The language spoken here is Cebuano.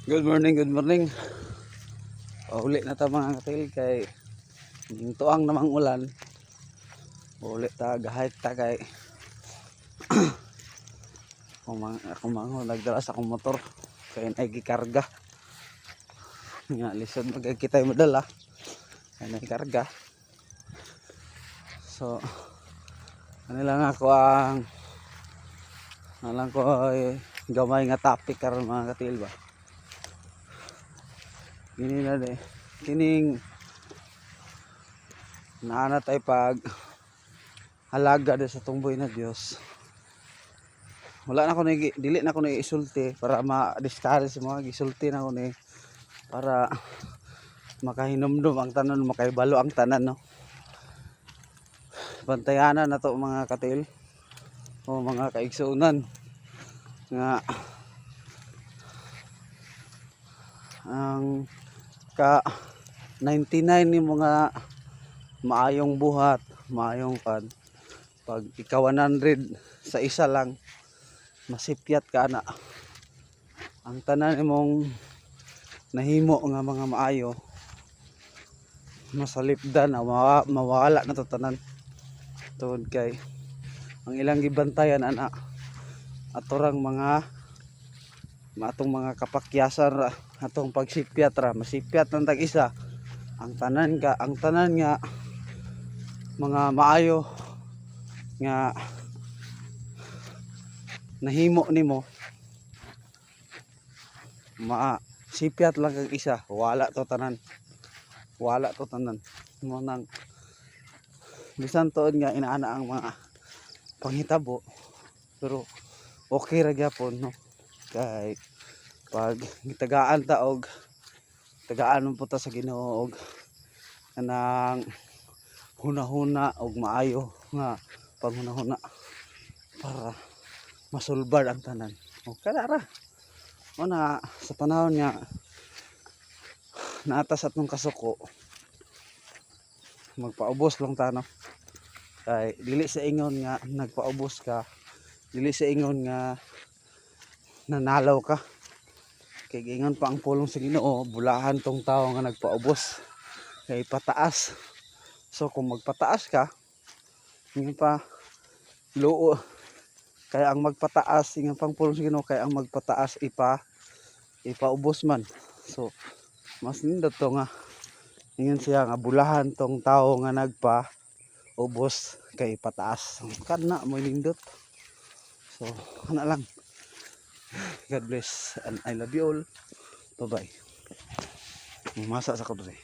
Good morning, good morning. Pauli na ta, mga katil, kay tuang namang ulan. Uli ta, gahit ta kay akong mga nagdala sa akong motor kay naay gikarga. Nga lisod magay kita madala kay naay karga. So ano lang ako ang alang ko ay gamay nga topic karon, mga katil ba. Kini na de kining naana tay pag halaga de sa tumboy na Dios. Wala na ko ni, dili na ko ni isulti para ma-discourage sa mga gisulti na ko ni para makahinumdum ang tanan, makaibalo ang tanan, no? Bantayanan na to, mga katil o mga kaigsuonan, nga ang ka 99 ni mga maayong buhat, maayong kan, pag ika 100 sa isa lang masipyat ka na, ang tanan imong nahimo nga mga maayo masalipdan na, mawala na to tanan, tungod kay ang ilang gibantayan ana atorang mga atong mga kapakyasan ra, atong pagsipyat ra. Masipyat ng tag isa, ang tanan ka, ang tanan nga mga maayo nga nahimo nimo, ma sipyat lang kag isa, wala to tanan, wala to tanan mo. Nang bisan tuod nga inaana ang mga panghitabo, pero okay ra gyapon, no? Kay pag gitagaan ta og tagaan mo ta sa Ginoo og kanang hunahuna og maayo nga panghunahuna para masulbad ang tanan o kada ra mo na sa panahon nga naata sa atong kasuko, magpaubos lang ta, no? Kay dili sa ingon nga nagpaubos ka, dili sa ingon nga nanalaw ka, kay giingon pa ang pulong sa Ginoo, bulahan tong tao nga nagpaubos kay pataas. So kung magpataas ka, ingon pa luo, kaya ang magpataas, ingon pang pulong sa Ginoo, kaya ang magpataas ipaubos man. So mas nindot to nga ingon siya nga bulahan tong tao nga nagpa ubos kay pataas. Kana mo nindot. So kana lang. God bless and I love you all. Bye bye. Masa sa ko diri.